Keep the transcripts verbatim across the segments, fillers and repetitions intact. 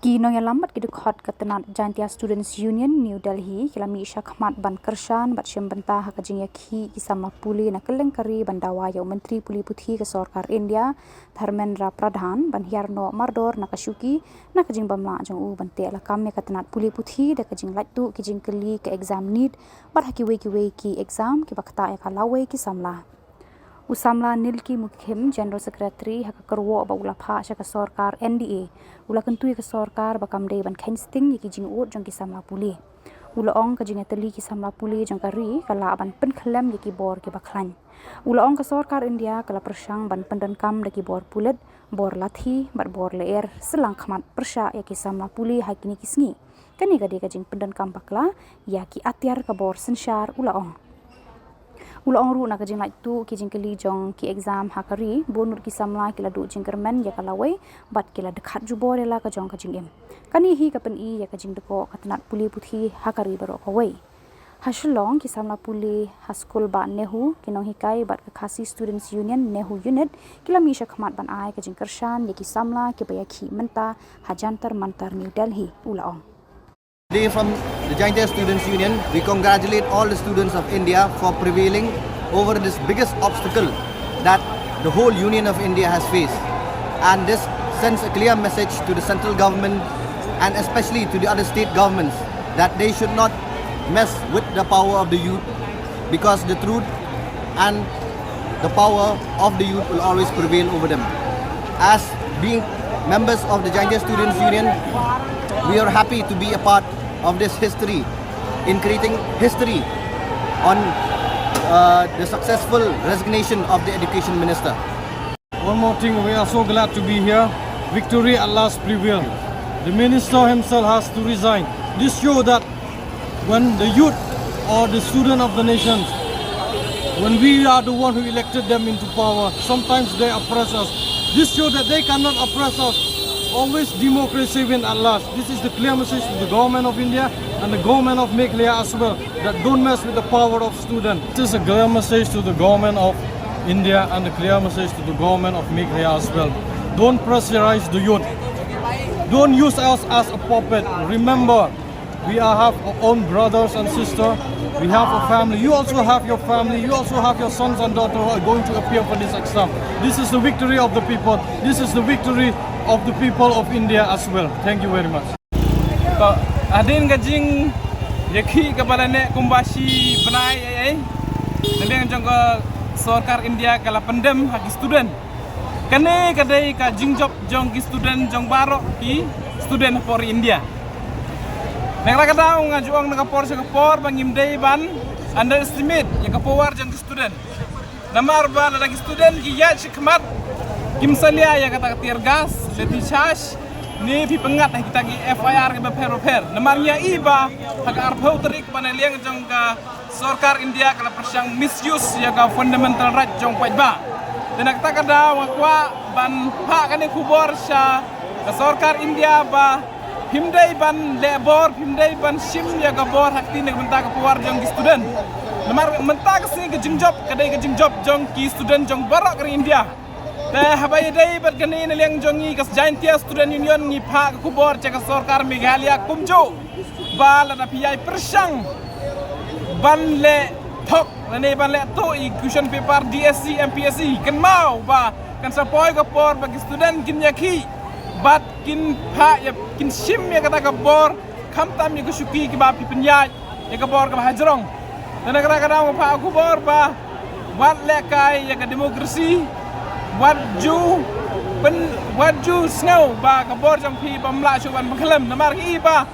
Ki nongïalam bad ki dkhot ka tnat Jaintia Students Union New Delhi ki la mih shakhmat ban kyrshan bad shim bynta ha ka jingïakhih ki samla pule na kylleng ka ri ban dawa ïa u Myntri Pule Puthi ka Sorkar India, Dharmendra Pradhan, ban hiar noh mardor na ka shuki na ka jingbymlah jong u ban teh lakam ïa ka tnat pule puthi da ka jinglait tuh ki jingkylli ka exam NEET bad ha kiwei kiwei ki exam kiba ktah ïa ka lawei ki samla. U samla Nilki Mukhim, General Secretary ha ka kyrwoh ba u la phah sha ka sorkar N D A, u la kyntu ïa ka sorkar ba kam dei ban kheiñ sting ïa ki jingud jong ki samla pule. U la ong ka jingïatylli ki samla pule jong ka ri ka lah ban pynkhyllem ïa ki bor kiba khlaiñ. U la ong ka sorkar India ka la pyrshang ban pyndonkam da ki bor pulit, bor lathi bad bor lyer shyllangkhmat pyrshah ïa ki samla pule ha kine ki sngi. Kane ka dei ka jingpyndonkam bakla ïa ki atiar ka bor synshar, u la ong. U la ong ruh na ka jinglait tuh ki jingkylli jong ki exam ha ka ri, bun lut ki samla ki la duh jingkyrmen ïa ka lawei bad ki la dkhat jubor ïa la ka jong ka jingim. Kane hi ka pyni ïa ka jingdkoh ka tnat pule puthi ha ka ri baroh kawei. Ha Shillong ki samla pule ha skul bah NEHU, ki nonghikai bad ka Khasi Students Union NEHU Unit ki la mih shakhmat ban ai ka jingkyrshan ïa ki samla kiba ïakhih mynta ha Jantar Mantar New Delhi, u la ong. Today from the Jaintia Students Union, we congratulate all the students of India for prevailing over this biggest obstacle that the whole Union of India has faced. And this sends a clear message to the central government and especially to the other state governments that they should not mess with the power of the youth, because the truth and the power of the youth will always prevail over them. As being members of the Jaintia Students Union, we are happy to be a part of this history in creating history on uh, the successful resignation of the education minister. One more thing, we are so glad to be here. Victory at last prevail. The minister himself has to resign. This shows that when the youth or the student of the nation, when we are the one who elected them into power, sometimes they oppress us. This shows that they cannot oppress us. Always democracy win at last. This is the clear message to the government of India and the government of Meghalaya as well, that don't mess with the power of student. This is a clear message to the government of India and a clear message to the government of Meghalaya as well. Don't pressurize the youth. Don't use us as a puppet. Remember, we are have our own brothers and sisters. We have a family. You also have your family. You also have your sons and daughters who are going to appear for this exam. This is the victory of the people. This is the victory of the people of India as well. Thank you very much. To, hadien ka jingïakhih kaba la neh kumba shi bnai ei ei, na liang jong ka sorkar India ka la pyndem ha ki student. Kane ka dei ka jingjop jong ki student jong baroh ki student hapoh ri India. Na kata ka daw nga ju ong na ka por sha ka por ba ngim dei ban underestimate ïa ka power jong ki student. Namar ba lada ki student ki ïaid shakhmat, kim salia ïa kata ka tear gas, lathi charge, ne phi pyngngad ha kita ki F I R kiba pher ba pher. Namar ngi ïohi ba ha ka arphew tarik ba na liang jong ka sorkar India ka la pyrshang misuse ïa ka fundamental right jong u paidbah. Te na kata ka daw nga kwah ban phah kane ka khubor sha ka sorkar India ba phim dei ban leh bor, phim dei ban shim ïa ka bor ha kti na ka bynta ka power jong ki student. Namar mynta ka sngi ka jingjop ka dei ka jingjop jong ki student jong baroh ka ri India. Te haba ïadei bad kane na liang jong ngi ka Jaintia Student Union ngi phah ka khubor sha ka sorkar Meghalaya kumjuh ba lada phi ïai pyrshang ban leh thok lane ban leh tuh ïa ki question paper D S C M P S C, kynmaw ba kan sa poi ka por ba ki student kin ïakhih bad kin phah ïa, kin shim ïa kata ka bor khamtam ïa ka shuki kiba phi pynïaid ïa ka bor kaba hajrong. Te na kata ka daw nga phah ka khubor ba wat lehkai ïa ka democracy, wat ju pyn, wat ju sngew ba ka bor jong phi bym lah shuh ban pynkhyllem. Namar ngi ïohi ba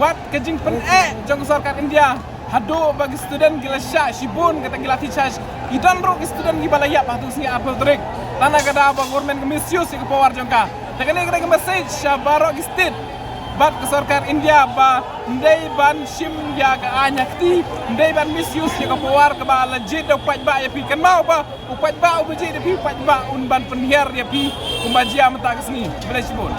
wat ka jingpyneh jong ka sorkar India haduh ba ki student ki la shah shibun kata ki lathi charge. Ki don ruh ki student kiba la ïap ha tu sngi arphew tarik. Te na ka daw ba government ka misuse ïa ka power jong ka. Te kane ka dei ka message sha baroh ki state bad ka sorkar India ba ym dei ban shim ïa ka aiñ ha kti, ym dei ban misuse ïa ka power kaba la jied da u paidbah ïa phi. Kynmaw ba u paidbah uba jied ïa phi, u paidbah un ban pynhiar ïa phi kumba jia mynta ka sngi. Khublei shibun.